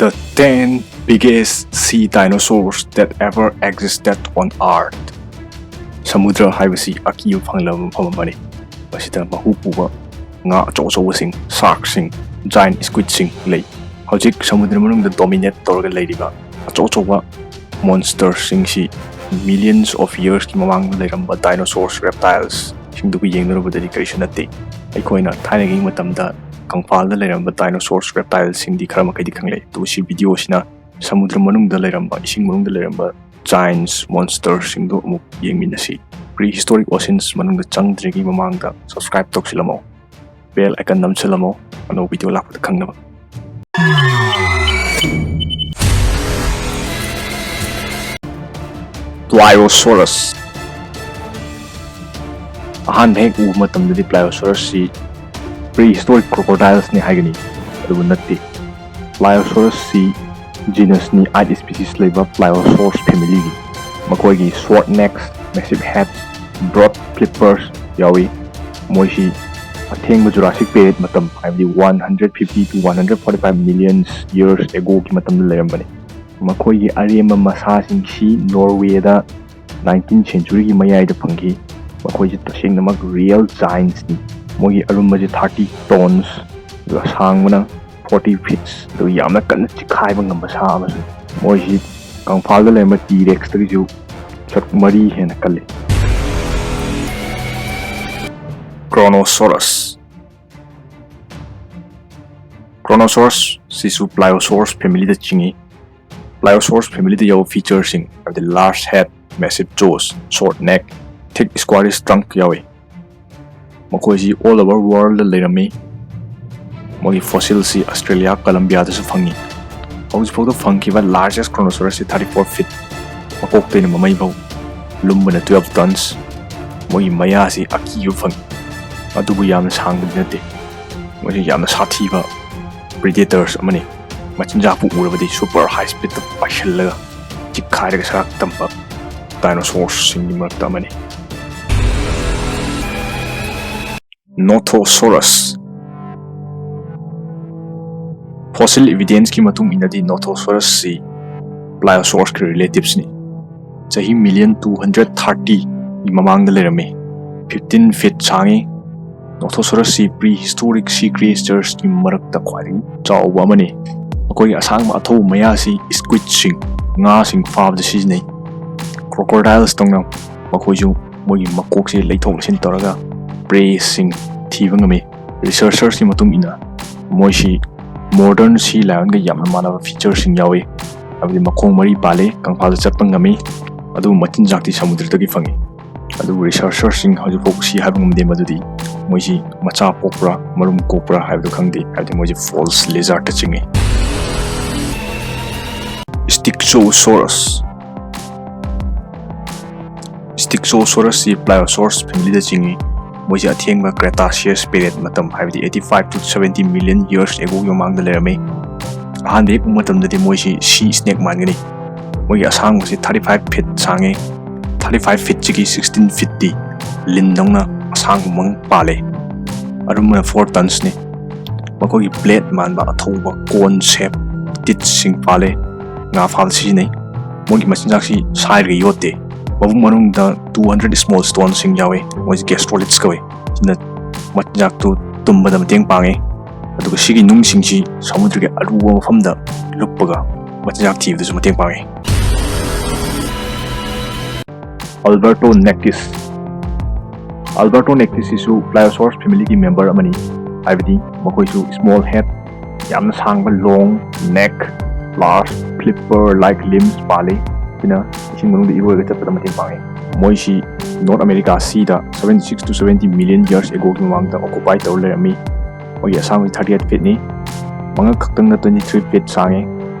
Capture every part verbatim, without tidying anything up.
The ten biggest sea dinosaurs that ever existed on Earth. ꯁꯃꯨꯗ꯭ꯔ ꯍꯥꯏꯕꯁꯤ ꯑꯀꯤꯕ ꯐꯪꯂꯕ ꯃꯐꯝ ꯑꯃꯅꯤ꯫ ꯃꯁꯤꯗ ꯃꯍꯨ ꯄꯨꯕ ꯉꯥ ꯑꯆꯧ ꯑꯆꯧꯕꯁꯤꯡ, sharkꯁꯤꯡ, giant squidꯁꯤꯡ ꯂꯩ꯫ ꯍꯧꯖꯤꯛ ꯁꯃꯨꯗ꯭ꯔ ꯃꯅꯨꯡꯗ dominate ꯇꯧꯔꯒ ꯂꯩꯔꯤꯕ ꯑꯆꯧ ꯑꯆꯧꯕ monsterꯁꯤꯡꯁꯤ millions of yearsꯀꯤ ꯃꯃꯥꯡꯗ ꯂꯩꯔꯝꯕ dinosaurs, reptilesꯁꯤꯡꯗꯨꯒ ꯌꯦꯡꯅꯔꯨꯕꯗꯗꯤ ꯀꯔꯤꯁꯨ ꯅꯠꯇꯦ꯫ ꯑꯩꯈꯣꯏꯅ ꯊꯥꯏꯅꯒꯤ ꯃꯇꯝꯗ ꯀꯪꯐꯥꯜꯗ ꯂꯩꯔꯝꯕ dinosaurs, reptilesꯁꯤꯡꯗꯤ ꯈꯔ ꯃꯈꯩꯗꯤ ꯈꯪꯂꯦ꯫ ꯑꯗꯨꯕꯨ ꯁꯤ videoꯁꯤꯅ ꯁꯃꯨꯗ꯭ꯔ ꯃꯅꯨꯡꯗ ꯂꯩꯔꯝꯕ, ꯏꯁꯤꯡ ꯃꯅꯨꯡꯗ ꯂꯩꯔꯝꯕ giants, monsterꯁꯤꯡꯗꯨ ꯑꯃꯨꯛ ꯌꯦꯡꯃꯤꯟꯅꯁꯤ꯫ Prehistoric oceans ꯃꯅꯨꯡꯗ ꯆꯪꯗ꯭ꯔꯤꯉꯩ ꯃꯃꯥꯡꯗ subscribe ꯇꯧꯁꯤꯜꯂꯝꯃꯣ, bell icon ꯅꯝꯁꯤꯜꯂꯝꯃꯣ, ꯑꯅꯧꯕ video ꯂꯥꯛꯄꯗ ꯈꯪꯅꯕ꯫ Pliosaurus꯫ ꯑꯍꯥꯟꯕ ꯍꯦꯛ ꯎꯕ ꯃꯇꯝꯗꯗꯤ Pliosaurusꯁꯤ prehistoric crocodilesꯅꯤ ꯍꯥꯏꯒꯅꯤ, ꯑꯗꯨꯕꯨ ꯅꯠꯇꯦ꯫ Pliosaurusꯁꯤ genusꯅꯤ, eight species ꯂꯩꯕ Pliosaurus familyꯒꯤ꯫ ꯃꯈꯣꯏꯒꯤ short necks, massive heads, broad flippers ꯌꯥꯎꯏ꯫ ꯃꯣꯏꯁꯤ ꯑꯊꯦꯡꯕ Jurassic period ꯃꯇꯝ, ꯍꯥꯏꯕꯗꯤ one hundred fifty to one hundred forty five million years agoꯒꯤ ꯃꯇꯝꯗ ꯂꯩꯔꯝꯕꯅꯤ꯫ ꯃꯈꯣꯏꯒꯤ ꯑꯔꯦꯝꯕ ꯃꯁꯥꯁꯤꯡꯁꯤ Norwayꯗ nineteenth centuryꯒꯤ ꯃꯌꯥꯏꯗ ꯐꯪꯈꯤ꯫ ꯃꯈꯣꯏꯁꯤ ꯇꯁꯦꯡꯅꯃꯛ real giantsꯅꯤ꯫ ꯃꯣꯏꯒꯤ ꯑꯔꯨꯝꯕꯁꯤ thirty tons, ꯑꯗꯨꯒ ꯁꯥꯡꯕꯅ forty feet, ꯑꯗꯨꯒ ꯌꯥꯝꯅ ꯀꯟꯅ ꯆꯤꯛꯈꯥꯏꯕ ꯉꯝꯕ ꯁꯥ ꯑꯃꯁꯨꯅꯤ꯫ ꯃꯣꯏꯁꯤ ꯀꯪꯐꯥꯜꯗ ꯂꯩꯔꯝꯕ T-Rexꯇꯒꯤꯁꯨ ꯁꯔꯨꯛ ꯃꯔꯤ ꯍꯦꯟꯅ ꯀꯜꯂꯤ꯫ Kronosaurus꯫ Kronosaurus ꯁꯤꯁꯨ Pliosaurus familyꯗ ꯆꯤꯡꯏ꯫ Pliosaurus familyꯗ ꯌꯥꯎꯕ featureꯁꯤꯡ, ꯍꯥꯏꯕꯗꯤ large head, massive jaws, short neck, thick squarish trunk ꯌꯥꯎꯏ꯫ ꯃꯈꯣꯏꯁꯤ all over worldꯗ ꯂꯩꯔꯝꯃꯤ꯫ ꯃꯣꯏꯒꯤ fossilꯁꯤ Australia, Columbiaꯗꯁꯨ ꯐꯪꯉꯤ꯫ ꯍꯧꯖꯤꯛꯐꯥꯎꯗ ꯐꯪꯈꯤꯕ largest Kronosaurusꯁꯤ thirty four feet, ꯃꯀꯣꯛꯇꯩꯅ ꯃꯃꯩꯐꯥꯎ ꯂꯨꯝꯕꯅ twelve tons꯫ ꯃꯣꯏꯒꯤ ꯃꯌꯥꯁꯤ ꯑꯀꯤꯕ ꯐꯪꯉꯤ, ꯑꯗꯨꯕꯨ ꯌꯥꯝꯅ ꯁꯥꯡꯕꯗꯤ ꯅꯠꯇꯦ꯫ ꯃꯣꯏꯁꯤ ꯌꯥꯝꯅ ꯁꯥꯊꯤꯕ predators ꯑꯃꯅꯤ꯫ ꯃꯆꯤꯟꯖꯥꯛꯄꯨ ꯎꯔꯕꯗꯤ super high speedꯇ ꯄꯥꯏꯁꯤꯜꯂꯒ ꯆꯤꯛꯈꯥꯏꯔꯒ ꯁꯔꯥꯛ ꯇꯝꯕ dinosaurꯁꯤꯡꯒꯤ ꯃꯔꯛꯇ ꯑꯃꯅꯤ꯫ Nothosaurus꯫ Fossil evidence ꯀꯤ ꯃꯇꯨꯡ ꯏꯟꯅꯗꯤ Nothosaurus ꯁꯤ Pliosaurus ꯀꯤ relatives ꯅꯤ꯫ ꯆꯍꯤ million two hundred thirty ꯒꯤ ꯃꯃꯥꯡꯗ ꯂꯩꯔꯝꯃꯤ꯫ Fifteen feet ꯁꯥꯡꯉꯤ꯫ Nothosaurus ꯁꯤ prehistoric sea creatures ꯀꯤ ꯃꯔꯛꯇ ꯈ꯭ꯋꯥꯏꯗꯒꯤ ꯆꯥꯎꯕ ꯑꯃꯅꯤ꯫ ꯃꯈꯣꯏꯒꯤ ꯑꯁꯥꯡꯕ ꯑꯊꯧꯕ ꯃꯌꯥꯁꯤ squid ꯁꯤꯡ, ꯉꯥꯁꯤꯡ ꯐꯥꯕꯗ ꯁꯤꯖꯤꯟꯅꯩ꯫ Crocodiles ꯇꯧꯅ ꯃꯈꯣꯏꯁꯨ ꯃꯣꯏꯒꯤ ꯃꯀꯣꯛꯁꯦ ꯂꯩꯊꯣꯛ ꯂꯩꯁꯤꯟ ꯇꯧꯔꯒ prey ꯁꯤꯡ ꯊꯤꯕ ꯉꯝꯃꯤ꯫ Researchers ꯀꯤ ꯃꯇꯨꯡ ꯏꯟꯅ ꯃꯣꯏꯁꯤ modern sea lion ꯒ ꯌꯥꯝꯅ ꯃꯥꯟꯅꯕ feature ꯁꯤꯡ ꯌꯥꯎꯏ, ꯍꯥꯏꯕꯗꯤ ꯃꯈꯣꯡ ꯃꯔꯤ ꯄꯥꯜꯂꯤ, ꯀꯪꯐꯥꯜꯗ ꯆꯠꯄ ꯉꯝꯃꯤ, ꯑꯗꯨꯕꯨ ꯃꯆꯤꯟꯖꯥꯛꯇꯤ ꯁꯃꯨꯗ꯭ꯔꯗꯒꯤ ꯐꯪꯏ꯫ ꯑꯗꯨꯕꯨ researchers ꯁꯤꯡ ꯍꯧꯖꯤꯛꯐꯥꯎ ꯁꯤ ꯍꯥꯏꯕ ꯉꯝꯗꯦ ꯃꯗꯨꯗꯤ ꯃꯣꯏꯁꯤ ꯃꯆꯥ ꯄꯣꯛꯄ꯭ꯔꯥ ꯃꯔꯨꯝ ꯀꯣꯛꯄ꯭ꯔꯥ ꯍꯥꯏꯕꯗꯨ ꯈꯪꯗꯦ, ꯍꯥꯏꯕꯗꯤ ꯃꯣꯏꯁꯤ false lizard ꯇ ꯆꯤꯡꯏ꯫ Ichthyosaurus꯫ Ichthyosaurus ꯁꯤ Pliosaurus family ꯗ ꯆꯤꯡꯏ꯫ ꯃꯣꯏꯁꯤ ꯑꯊꯦꯡꯕ Cretaceous period ꯃꯇꯝ, ꯍꯥꯏꯕꯗꯤ eighty five to seventy million years ago ꯒꯤ ꯃꯃꯥꯡꯗ ꯂꯩꯔꯝꯃꯤ꯫ ꯑꯍꯥꯟꯕ ꯍꯦꯛ ꯎꯕ ꯃꯇꯝꯗꯗꯤ ꯃꯣꯏꯁꯤ sea snake ꯃꯥꯟꯒꯅꯤ꯫ ꯃꯣꯏꯒꯤ ꯑꯁꯥꯡꯕꯁꯤ thirty five feet ꯁꯥꯡꯉꯤ꯫ Thirty five feet ꯁꯤꯒꯤ sixteen feet ꯇꯤ ꯂꯤꯟꯗꯧꯅ ꯑꯁꯥꯡꯕ ꯃꯑꯣꯡ ꯄꯥꯜꯂꯤ꯫ ꯑꯔꯨꯝꯕꯅ four tons ꯅꯤ꯫ ꯃꯈꯣꯏꯒꯤ blade ꯃꯥꯟꯕ ꯑꯊꯧꯕ cone shape teeth ꯁꯤꯡ ꯄꯥꯜꯂꯤ꯫ ꯉꯥ ꯐꯥꯕꯗ ꯁꯤꯖꯤꯟꯅꯩ꯫ ꯃꯣꯏꯒꯤ ꯃꯆꯤꯟꯖꯥꯛꯁꯤ ꯁꯥꯏꯔꯒ ꯌꯣꯠꯇꯦ꯫ ꯃꯕꯨꯛ ꯃꯅꯨꯡꯗ two hundred small stone ꯁꯤꯡ ꯌꯥꯎꯏ꯫ ꯃꯣꯏꯁꯤ gastroliths ꯀꯧꯏ꯫ ꯁꯤꯅ ꯃꯆꯤꯟꯖꯥꯛꯇꯨ ꯇꯨꯝꯕꯗ ꯃꯇꯦꯡ ꯄꯥꯡꯉꯤ꯫ ꯑꯗꯨꯒ ꯁꯤꯒꯤ ꯅꯨꯡꯁꯤꯡꯁꯤ ꯁꯃꯨꯗ꯭ꯔꯒꯤ ꯑꯔꯨꯕ ꯃꯐꯝꯗ ꯂꯨꯞꯄꯒ ꯃꯆꯤꯟꯖꯥꯛ ꯊꯤꯕꯗꯁꯨ ꯃꯇꯦꯡ ꯄꯥꯡꯉꯤ꯫ Albertonectes꯫ Albertonectes ꯁꯤꯁꯨ Pliosaurus family ꯒꯤ member ꯑꯃꯅꯤ, ꯍꯥꯏꯕꯗꯤ ꯃꯈꯣꯏꯁꯨ small head, ꯌꯥꯝꯅ ꯁꯥꯡꯕ long neck, large flipper like limbs ꯄꯥꯜꯂꯤ꯫ ꯁꯤꯅ ꯏꯁꯤꯡ ꯃꯅꯨꯡꯗ ꯏꯔꯣꯏꯔꯒ ꯆꯠꯄꯗ ꯃꯇꯦꯡ ꯄꯥꯡꯉꯤ꯫ ꯃꯣꯏꯁꯤ North America sea the seventy six to seventy million years ago ꯒꯤ ꯃꯃꯥꯡꯗ occupy ꯇꯧꯔ ꯂꯩꯔꯝꯃꯤ꯫ ꯃꯣꯏꯒꯤ ꯑꯁꯥꯡꯕꯁꯤ thirty eight feet ꯅꯤ꯫ ꯃꯉꯛ ꯈꯛꯇꯪꯅ twenty three feet ꯁꯥꯡꯉꯤ꯫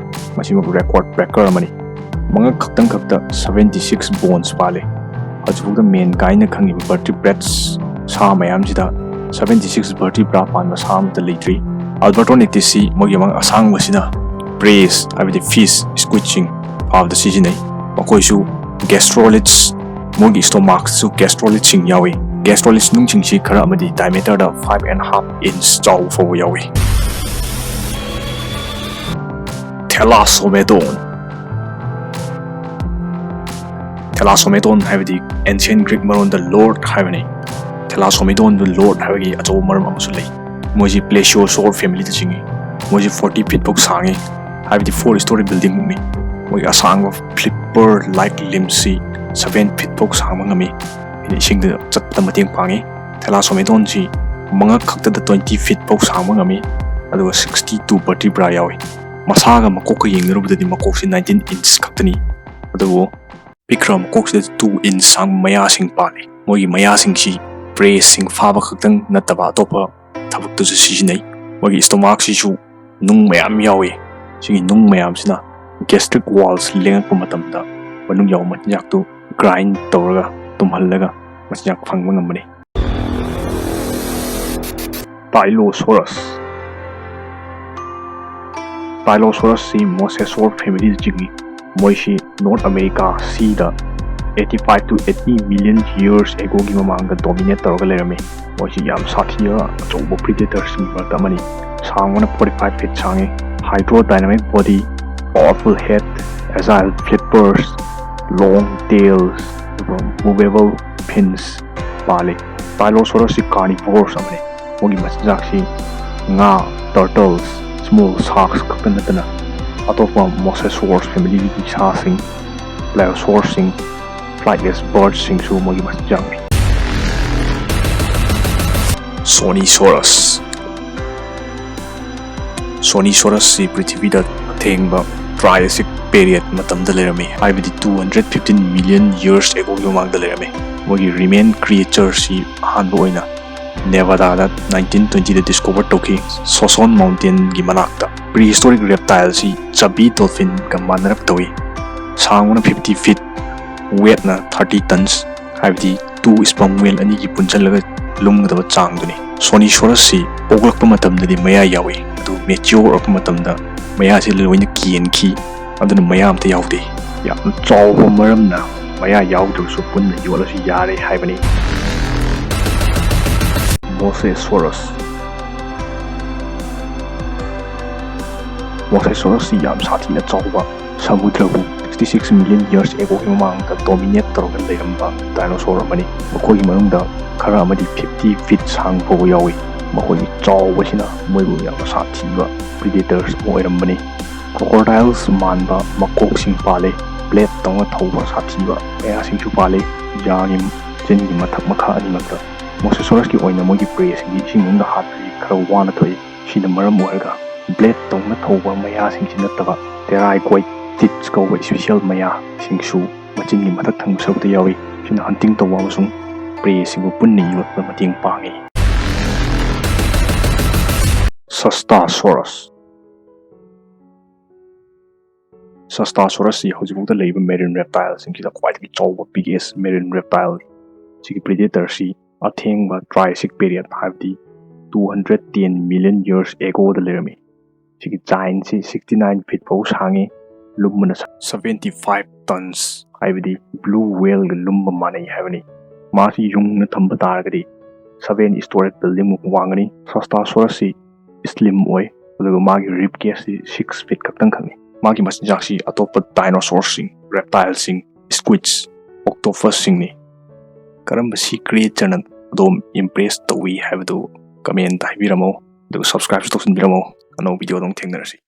ꯃꯁꯤꯃꯛ record breaker ꯑꯃꯅꯤ꯫ ꯃꯉꯛ ꯈꯛꯇꯪ ꯈꯛꯇ seventy six bones ꯄꯥꯜꯂꯤ꯫ ꯍꯧꯖꯤꯛꯐꯥꯎꯗ mankind ꯅ ꯈꯪꯉꯤꯕ vertebrates ꯁꯥ ꯃꯌꯥꯝꯁꯤꯗ seventy six vertebra ꯄꯥꯟꯕ ꯁꯥ ꯑꯃꯠꯇ ꯂꯩꯇ꯭ꯔꯤ꯫ Albertonectes ꯁꯤ ꯃꯣꯏꯒꯤ ꯃꯉꯛ ꯑꯁꯥꯡꯕꯁꯤꯅ preys, ꯍꯥꯏꯕꯗꯤ fish, squid ꯁꯤꯡ ꯐꯥꯕꯗ ꯁꯤꯖꯤꯟꯅꯩ꯫ ꯃꯈꯣꯏꯁꯨ gastroliths, ꯃꯣꯏꯒꯤ stomach ꯁꯨ gastrolith ꯁꯤꯡ ꯌꯥꯎꯏ꯫ Gastrolith ꯅꯨꯡꯁꯤꯡꯁꯤ ꯈꯔ ꯑꯃꯗꯤ diameter the five and half inch ꯆꯥꯎꯕ ꯐꯥꯎꯕ ꯌꯥꯎꯏ꯫ Thalassomedon. Thalassomedon ꯍꯥꯏꯕꯗꯤ ancient Greek ꯃꯔꯣꯟꯗ Lord ꯍꯥꯏꯕꯅꯤ꯫ Thalassomedonꯗꯨ Lord ꯍꯥꯏꯕꯒꯤ ꯑꯆꯧꯕ ꯃꯔꯝ ꯑꯃꯁꯨ ꯂꯩ꯫ ꯃꯣꯏꯁꯤ Plesiosaur familyꯗ ꯆꯤꯡꯏ꯫ ꯃꯣꯏꯁꯤ forty feet ꯐꯥꯎ ꯁꯥꯡꯉꯤ, ꯍꯥꯏꯕꯗꯤ four story buildingꯃꯨꯛꯅꯤ꯫ ꯃꯣꯏꯒꯤ ꯑꯁꯥꯡꯕ flipper like limbsꯁꯤ seven feet ꯐꯥꯎ ꯁꯥꯡꯕ ꯉꯝꯃꯤ꯫ ꯍꯥꯏꯗꯤ ꯏꯁꯤꯡꯗ ꯆꯠꯄꯗ ꯃꯇꯦꯡ ꯄꯥꯡꯉꯤ꯫ Thalassomedonꯁꯤ ꯃꯉꯛ ꯈꯛꯇꯗ twenty feet ꯐꯥꯎ ꯁꯥꯡꯕ ꯉꯝꯃꯤ, ꯑꯗꯨꯒ sixty two vertebra ꯌꯥꯎꯏ꯫ ꯃꯁꯥꯒ ꯃꯀꯣꯛꯀ ꯌꯦꯡꯅꯔꯨꯕꯗꯗꯤ ꯃꯀꯣꯛꯁꯤ nineteen inch ꯈꯛꯇꯅꯤ, ꯑꯗꯨꯕꯨ ꯄꯤꯛꯈ꯭ꯔꯕ ꯃꯀꯣꯛꯁꯤꯗ two inch ꯁꯥꯡꯕ ꯃꯌꯥꯁꯤꯡ ꯄꯥꯜꯂꯤ꯫ ꯃꯣꯏꯒꯤ ꯃꯌꯥꯁꯤꯡꯁꯤ preyꯁꯤꯡ ꯐꯥꯕ ꯈꯛꯇꯪ ꯅꯠꯇꯕ ꯑꯇꯣꯞꯄ ꯊꯕꯛꯇꯁꯨ ꯁꯤꯖꯤꯟꯅꯩ꯫ ꯃꯣꯏꯒꯤ stomachꯁꯤꯁꯨ ꯅꯨꯡ ꯃꯌꯥꯝ ꯌꯥꯎꯏ꯫ ꯁꯤꯒꯤ ꯅꯨꯡ ꯃꯌꯥꯝꯁꯤꯅ gastric walls ꯂꯦꯡꯉꯛꯄ ꯃꯇꯝꯗ ꯃꯅꯨꯡ ꯌꯥꯎꯕ ꯃꯆꯤꯟꯖꯥꯛꯇꯨ grind ꯇꯧꯔꯒ, ꯇꯨꯝꯍꯜꯂꯒ ꯃꯆꯤꯟꯖꯥꯛ ꯐꯪꯕ ꯉꯝꯕꯅꯤ꯫ Tylosaurus꯫ Tylosaurusꯁꯤ Mosasaur familyꯗ ꯆꯤꯡꯏ꯫ ꯃꯣꯏꯁꯤ North America seaꯗ eighty five to eighty million years agoꯒꯤ ꯃꯃꯥꯡꯗ dominate ꯇꯧꯔꯒ ꯂꯩꯔꯝꯃꯤ꯫ ꯃꯣꯏꯁꯤ ꯌꯥꯝ ꯁꯥꯊꯤꯕ ꯑꯆꯧꯕ predatorꯁꯤꯡꯒꯤ ꯃꯔꯛꯇ ꯑꯃꯅꯤ꯫ ꯁꯥꯡꯕꯅ forty five feet ꯁꯥꯡꯉꯤ꯫ Hydrodynamic body, powerful head, agile flippers, long tails, ꯑꯗꯨꯒ movable fins ꯄꯥꯜꯂꯤ꯫ Tylosaurusꯁꯤ carnivores ꯑꯃꯅꯤ꯫ ꯃꯣꯏꯒꯤ ꯃꯆꯤꯟꯖꯥꯛꯁꯤ ꯉꯥ, turtles, small sharks ꯈꯛꯇ ꯅꯠꯇꯅ ꯑꯇꯣꯞꯄ Mosasaurs familyꯒꯤ ꯁꯥꯁꯤꯡ, Pliosaurꯁꯤꯡ, flightless birdsꯁꯤꯡꯁꯨ ꯃꯣꯏꯒꯤ ꯃꯆꯤꯟꯖꯥꯛꯅꯤ꯫ Sonisaurus꯫ Sonisaurusꯁꯤ ꯄ꯭ꯔꯤꯊꯤꯕꯤꯗ ꯑꯊꯦꯡꯕ Triassic period ꯃꯇꯝꯗ ꯂꯩꯔꯝꯃꯤ, ꯍꯥꯏꯕꯗꯤ two hundred fifteen million years agoꯒꯤ ꯃꯃꯥꯡꯗ ꯂꯩꯔꯝꯃꯤ꯫ ꯃꯣꯏꯒꯤ remain creatureꯁꯤ ꯑꯍꯥꯟꯕ ꯑꯣꯏꯅ Nevadaꯗ nineteen twentyꯗ discover ꯇꯧꯈꯤ꯫ Soson Mountainꯒꯤ ꯃꯅꯥꯛꯇ prehistoric reptileꯁꯤ chubby dolphinꯒ ꯃꯥꯟꯅꯔꯞ ꯇꯧꯏ꯫ ꯁꯥꯡꯕꯅ fifty feet, weightꯅ thirty tons, ꯍꯥꯏꯕꯗꯤ two sperm whale ꯑꯅꯤꯒꯤ ꯄꯨꯟꯁꯤꯜꯂꯒ ꯂꯨꯝꯒꯗꯕ ꯆꯥꯡꯗꯨꯅꯤ꯫ Sonisaurusꯁꯤ ꯄꯣꯛꯂꯛꯄ ꯃꯇꯝꯗꯗꯤ ꯃꯌꯥ ꯌꯥꯎꯏ, ꯑꯗꯨ mature ꯑꯣꯏꯔꯛꯄ ꯃꯇꯝꯗ ꯃꯌꯥꯁꯤ ꯂꯣꯏꯅ ꯀꯦꯟꯈꯤ, ꯑꯗꯨꯅ ꯃꯌꯥ ꯑꯝꯇ ꯌꯥꯎꯗꯦ꯫ ꯌꯥꯝꯅ ꯆꯥꯎꯕ ꯃꯔꯝꯅ ꯃꯌꯥ ꯌꯥꯎꯗ꯭ꯔꯕꯁꯨ ꯄꯨꯟꯅ ꯌꯣꯠꯂꯁꯨ ꯌꯥꯔꯦ ꯍꯥꯏꯕꯅꯤ꯫ Mosasaurus꯫ Mosasaurus ꯁꯤ ꯌꯥꯝ ꯁꯥꯊꯤꯅ ꯆꯥꯎꯕ, ꯁꯃꯨꯗ꯭ꯔꯕꯨ sixty six million years ago ꯒꯤ ꯃꯃꯥꯡꯗ dominate ꯇꯧꯔꯒ ꯂꯩꯔꯝꯕ dinosaur ꯑꯃꯅꯤ꯫ ꯃꯈꯣꯏꯒꯤ ꯃꯅꯨꯡꯗ ꯈꯔ ꯑꯃꯗꯤ fifty feet ꯁꯥꯡ ꯐꯥꯎꯕ ꯌꯥꯎꯏ꯫ ꯃꯈꯣꯏꯒꯤ ꯆꯥꯎꯕꯁꯤꯅ ꯃꯣꯏꯕꯨ ꯌꯥꯝꯅ ꯁꯥꯊꯤꯕ predators ꯑꯃ ꯑꯣꯏꯔꯝꯕꯅꯤ꯫ Crocodiles ꯃꯥꯟꯕ ꯃꯀꯣꯛꯁꯤꯡ ꯄꯥꯜꯂꯦ꯫ Blade ꯇꯧꯅ ꯊꯧꯕ ꯁꯥꯊꯤꯕ ꯃꯌꯥꯁꯤꯡꯁꯨ ꯄꯥꯜꯂꯦ꯫ ꯌꯥꯒꯤ ꯆꯤꯟꯒꯤ ꯃꯊꯛ ꯃꯈꯥ ꯑꯅꯤꯃꯛꯇ꯫ Mosasaurus ꯀꯤ ꯑꯣꯏꯅ ꯃꯣꯏꯒꯤ prey ꯁꯤꯡꯗꯤ ꯏꯁꯤꯡ ꯃꯅꯨꯡꯗ ꯍꯥꯠꯄꯁꯤ ꯈꯔ ꯋꯥꯅ ꯊꯣꯛꯏ꯫ ꯁꯤꯅ ꯃꯔꯝ ꯑꯣꯏꯔꯒ blade ꯇꯧꯅ ꯊꯧꯕ ꯃꯌꯥꯁꯤꯡꯁꯤ ꯅꯠꯇꯕ pterygoid teeth ꯀꯧꯕ special ꯃꯌꯥꯁꯤꯡꯁꯨ ꯃꯆꯤꯟꯒꯤ ꯃꯊꯛ ꯊꯪꯕ ꯁꯔꯨꯛꯇ ꯌꯥꯎꯏ꯫ ꯁꯤꯅ hunting ꯇꯧꯕ ꯑꯃꯁꯨꯡ prey ꯁꯤꯡꯕꯨ ꯄꯨꯟꯅ ꯌꯣꯠꯄꯗ ꯃꯇꯦꯡ ꯄꯥꯡꯏ꯫ Sustasaurus꯫ Sustasaurus ꯁꯤ ꯍꯧꯖꯤꯛꯐꯥꯎꯗ ꯂꯩꯔꯤꯕ marine reptile ꯁꯤꯡꯁꯤꯗ ꯈ꯭ꯋꯥꯏꯗꯒꯤ ꯆꯥꯎꯕ, biggest marine reptile ꯅꯤ꯫ ꯁꯤꯒꯤ predator ꯁꯤ ꯑꯊꯦꯡꯕ Triassic period, ꯍꯥꯏꯕꯗꯤ two hundred ten million years ago ꯗ ꯂꯩꯔꯝꯃꯤ꯫ ꯁꯤꯒꯤ giant ꯁꯤ sixty nine feet ꯐꯥꯎ ꯁꯥꯡꯉꯤ꯫ ꯂꯨꯝꯕꯅ seventy five tons, ꯍꯥꯏꯕꯗꯤ blue whale ꯒ ꯂꯨꯝꯕ ꯃꯥꯟꯅꯩ ꯍꯥꯏꯕꯅꯤ꯫ ꯃꯥꯁꯤ ꯌꯨꯡꯅ ꯊꯝꯕ ꯇꯥꯔꯒꯗꯤ seven story building ꯃꯨꯛ ꯋꯥꯡꯒꯅꯤ꯫ Sustasaurus ꯁꯤ slim ꯑꯣꯏ, ꯑꯗꯨꯒ ꯃꯥꯒꯤ rib cage ꯁꯤ six feet ꯈꯛꯇꯪ ꯈꯛꯅꯤ꯫ ꯃꯥꯒꯤ ꯃꯆꯤꯟꯖꯥꯛꯁꯤ ꯑꯇꯣꯞꯄ dinosaur ꯁꯤꯡ, reptile ꯁꯤꯡ, squids, octopus ꯁꯤꯡꯅꯤ꯫ ꯀꯔꯝꯕ sea creature ꯅ ꯑꯗꯣꯝ impress ꯇꯧꯏ ꯍꯥꯏꯕꯗꯨ comment ꯇ ꯍꯥꯏꯕꯤꯔꯝꯃꯣ, ꯑꯗꯨꯒ subscribe ꯁꯨ ꯇꯧꯁꯤꯟꯕꯤꯔꯝꯃꯣ꯫ ꯑꯅꯧꯕ video ꯗ ꯑꯃꯨꯛ ꯊꯦꯡꯅꯔꯁꯤ꯫